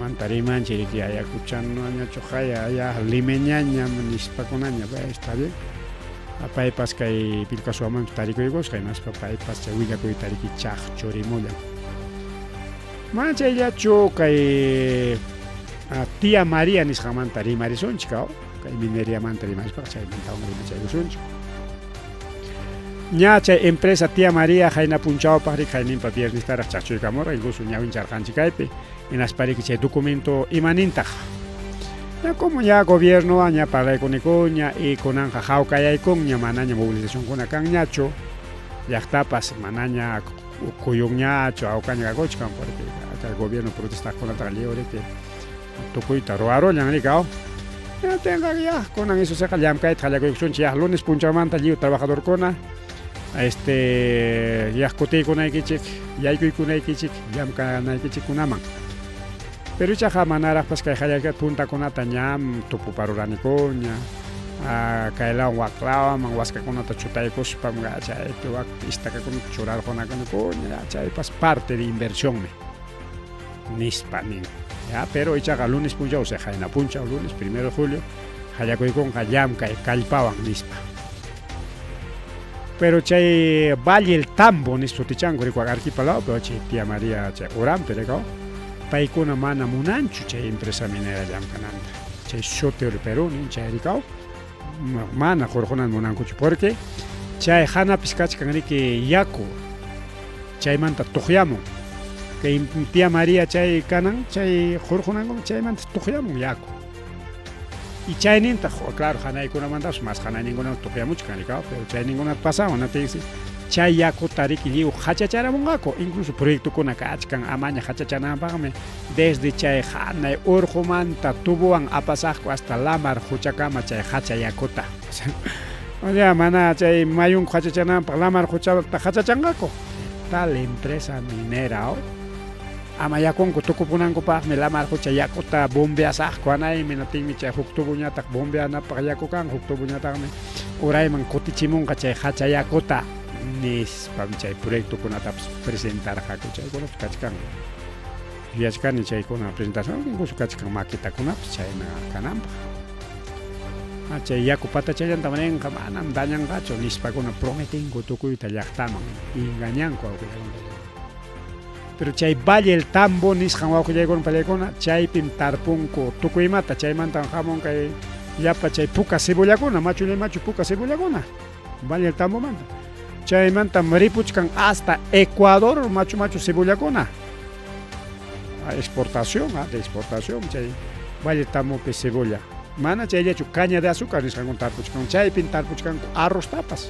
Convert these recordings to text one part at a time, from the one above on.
Chaymanta rimanchik riki Ayacuchanoñachu haya aya limeñañam nispakunaña está bien. Paypas kay Vilcashuamanpi tarikuykusqa hinaspa paypas chay willakuyta riki chaqchurimullan. Mana chayllachu kay Tía María nisqanmanta rimarisunchik, kay mineriamanta rimarispaqa chaymantawan rimachaykusunchik. Ña chay empresa Tía María qayna punchawpaq riki qayninpa viernestaraq chaqchuykamurqa, incluso ñawincharqanchik kaypi, hinaspa riki chay documento imanintaq. Ya como ya gobiernowan ña parlaykunikuña y kunanqa hawkayaykunña manaña movilizacionkuna kanñachu, llaqtapas manaña kuyunñachu hawkaña kakuchkan porque kay gobierno protestaqkunataqa lliw riki tukuyta ruwarullan riki aw. Hinaptinqa ya kunan isusiqa llamkayta qallakuykusunchik ya lunes punchawmanta lliw trabajadorkuna este ya kutiykunaykichik yaykuykunaykichik llamkanaykichikkunaman. Pero ichaqa manaraqpas kay qallariyta puntakunata ñam tupuparuranikuña kaylawan waklawaman waskakunata chutaykuspam chaypi wakpi istakakunata churarqunakuniña chaypas parte de inversionmi nispa nin. Ya, pero ichaqa lunes punchaw, o sea, qayna punchaw lunes primero de julio qallakuykunqa llamkay kallpawan nispa. Pero chay Valle el Tambo nispa sutichanku rikuwaq Arequipa lawpi chay Tía María chay uranpi rikaw paykuna mana munanchu chay empresa minera llamkananta. Chay Soter Perú nin chay rikaw mana qurqunan munankuchu porque chay hanapis kachkan riki yaku chaymanta tuqyamun. Kay Tía María chay kanan chay qurqunanku chaymanta tuqyamun yaku. Y chaynintaq, claro, hanaykunamantapas mas hanayninkunaman tuqyamuchkan rikaw, pero chayninkunata pasawan, natinsi chay yakuta riki lliw hachacharamunqaku, incluso proyectokuna kachkan amaña hachachananpaqmi desde chay hanay urqumanta tubowan apasaqku hasta lamar quchakama chay hacha yakuta. O sea, mana chay mayunku hachachananpaq lamar quchata hachachanqaku. Tal empresa minera, ama yakunku tukupunankupaqmi lamar qucha yakuta bombeasaqku hanaymi natinmi chay huk tuboñataq bombeanapaq yaku kan, huk tuboñataqmi urayman kutichimunqa chay hacha yakuta nispam chay proyectokunatapas presentarqaku, chaykunapas kachkan. Yuyachkani chaykuna presentación, incluso kachkan maquetakunapas chayna kananpaq. Chay yaku patachallantam rinqa, manam dañanqachu nispakuna prometenku tukuyta llaqtaman, engañanku awqillaykuna. Pero chay Valle el Tambo nisqan wawqillaykuna pallaykuna, chaypim tarpunku tukuy imata, chaymantam hamun kay llapa chay puka cebollakuna, machullay machu puka cebollakuna, Valle el Tambomanta. Chaymantam ripuchkan hasta Ecuador machu machu cebollakuna. Exportación, de exportación chay Valle Tambopi cebolla. Mana chayllachu caña de azúcar nisqankuna tarpuchkan, chaypim tarpuchkanku arroztapas.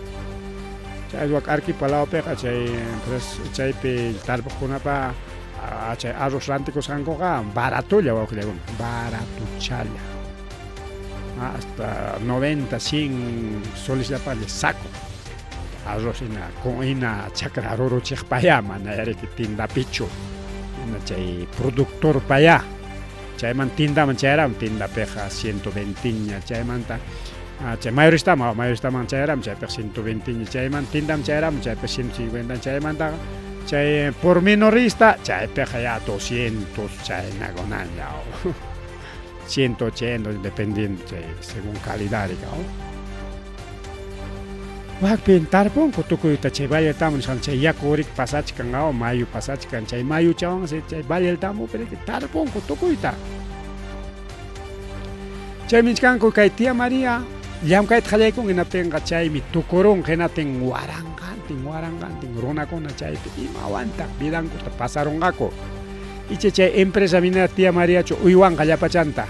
Chay wak Arequipa lawpiqa chay chaypi tarpuqkunapa chay arroz rantikusqankuqa baratolla wawqillaykuna, baratochalla. Hasta 90, 100 solesllapalla saco arroz hina hina chakra ruruchiqpaya mana yariki tindapichu hina chay productorpaya. Chayman tindaman chayaramun, tindapiqa 120ña chaymanta chay mayoristaman, mayoristaman chayaramun chaypiqa 120ña chayman tindaman chayaramun chaypiqa 150 chaymantaqa chay por minorista chaypiqa ya 200 chaynakunaña 180 dependiendo chay según calidad rika. Wakpin tarpunku tukuyta chay Valle del Tambo nisqan chay yaku rik pasachkan aw mayu pasachkan chay mayuchawansi chay Valle del Tambopi riki tarpunku tukuyta. Chaymi nichkanku kay Tía María llamkayta qallaykun hinaptinqa chaymi tukurunqa hinaptin waranqantin waranqantin runakuna chaypi imawantaq vidankuta pasarunqaku. Icha chay empresa minera Tía Mariachu uywanqa llapachanta.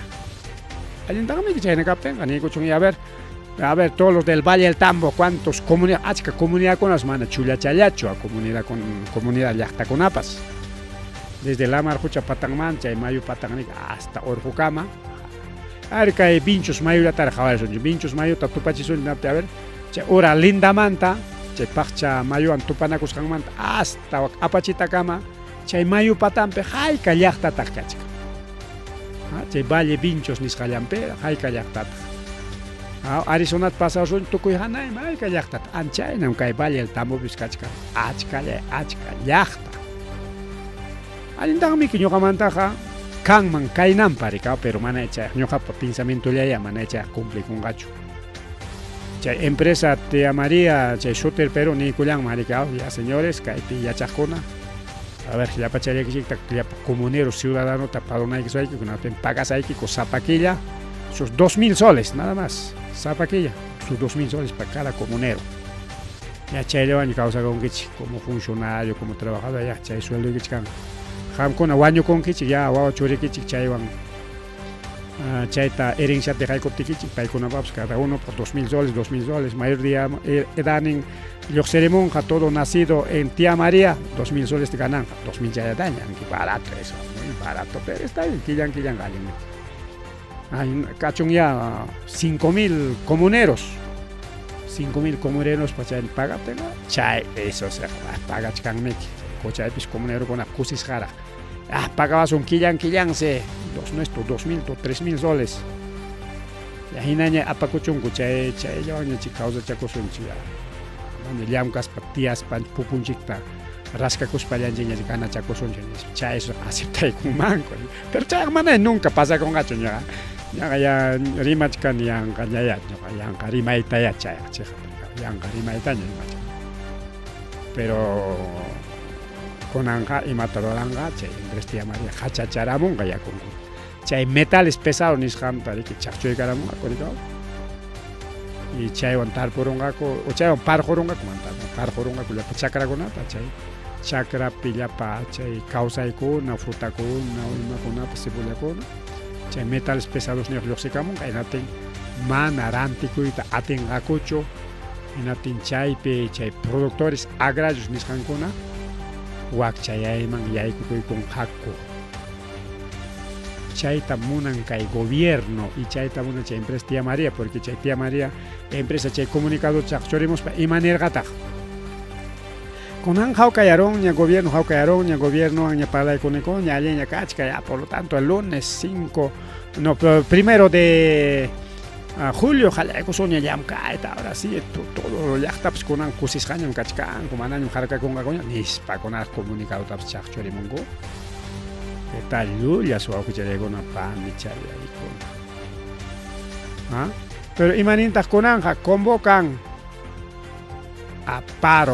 Allintaqmi chayna kaptinqa niykuchun y a ver A ver, todos los del Valle del Tambo, cuántos comunidad, achka comunidadkunas mana chullachallachu, a comunidad con comunidad llaqtakunapas. Desde lamar qucha patanman, chay mayu patannika hasta urqukama. Ari kay Vinchos mayullataraq qhawarisunchik. Vinchos mayuta tupachisunchik napti, a ver, chay ura lindamanta, chay paqcha mayuwan tupanakusqanmanta hasta wak Apachitakama, chay mayu patanpi hayka llaqtataq kachkan. Chay Valle Vinchos nisqallanpi hayka llaqtataq. Arizonata pasarusun tukuy hanayman hayka llaqtata. Anchaynam kay Valle del Tambopis kachkan achkallay achka llaqta. Allintaqmiki ñuqamantaqa Kanman kaynanpa rikaw, pero mana chay ñuqapa pensamientollaya mana chay cumplikunqachu. Chay empresa Tía María, chay Suter Perú niykullanman rikaw, ya señores, kaypi yachaqkuna, a ver, llapachallaykichikta llapa comunero ciudadanota padronaykichik kunapin pagasaykiku sapa killa sus 2000 soles, nada más, sapa killa, sus 2000 soles para cada comunero. Ya chayllawan kawsakunkichik como funcionario, como trabajador, ya chay sueldoykichik kanqa. Qamkuna wañukunkichik, ya wawa churikichik chaywan chayta herenciata dejaykuptikichik paykunapapas cada uno por 2000 soles, 2000 soles, mayor de edadnin lluqsirimunqa todo nacido en Tía María, 2000 soles te gananqa, 2000 chayataña, barato eso, muy barato, pero está bien, killan killan allinmi. Ay, kachun ya 5000 comuneros, 5000 comuneros pa chay pagaptin, chay eso se pagachkanmiki, qochaypis comunerokuna kusisqaraq. Ah, pagawasun killan killanse, dos nuestro, 2000 o 3000 soles. Ya hinaña apakuchunku chay chayllawanña chay kawsachakusunchik ya. Mana llamkaspa tiyaspa pupunchikta raskakuspallanchikña ganachakusunchik nispa. Chay eso aceptaykunmanku. Pero chayqa mana nunca pasakunqachu ñuqa. Ñuqa ya rimachkani yanqañaya ñuqa yanqa rimaytaya chayqa chiqap yanqa rimaytaña rimachkani. Pero kunanqa imata ruranqa chay empresa Tía María hachacharamunqa yakunkuna. Chay metales pesados nisqanta riki chaqchuykaramunqaku rikaw. Y chaywan tarpurunqaku o chaywan parqurunqaku mana parqurunqaku llapa chakrakunata chay chakrapi llapa chay kawsaykuna, frutakuna, imakunapas cebollakuna chay metales pesados niyuq lluqsikamunqa hinaptin mana rantikuyta atinqakuchu hinaptin chaypi chay productores agrarios nisqankuna wakchayayman yaykukuykunqaku. Chayta munan kay gobierno y chayta munan chay empresa Tía María, porque chay Tía María empresa chay comunicado chaqchurimuspa ima nirqataq. Kunan hawkayarunña gobierno hawkayarunña gobiernowanña parlaykunikuña allinña kachka ya por lo tanto el lunes 5 no primero de julio qallaykusunña llamkayta ahora sí todo llaqtapas kunan kusisqañam kachkanku manañam harkakunqakuña nispa kunaraq comunicadotapas chaqchurimunku. ¿Qué tal llullas wawqichallaykuna panichallaykuna? ¿Ah? Pero imanintaq kunanqa convocan a paro.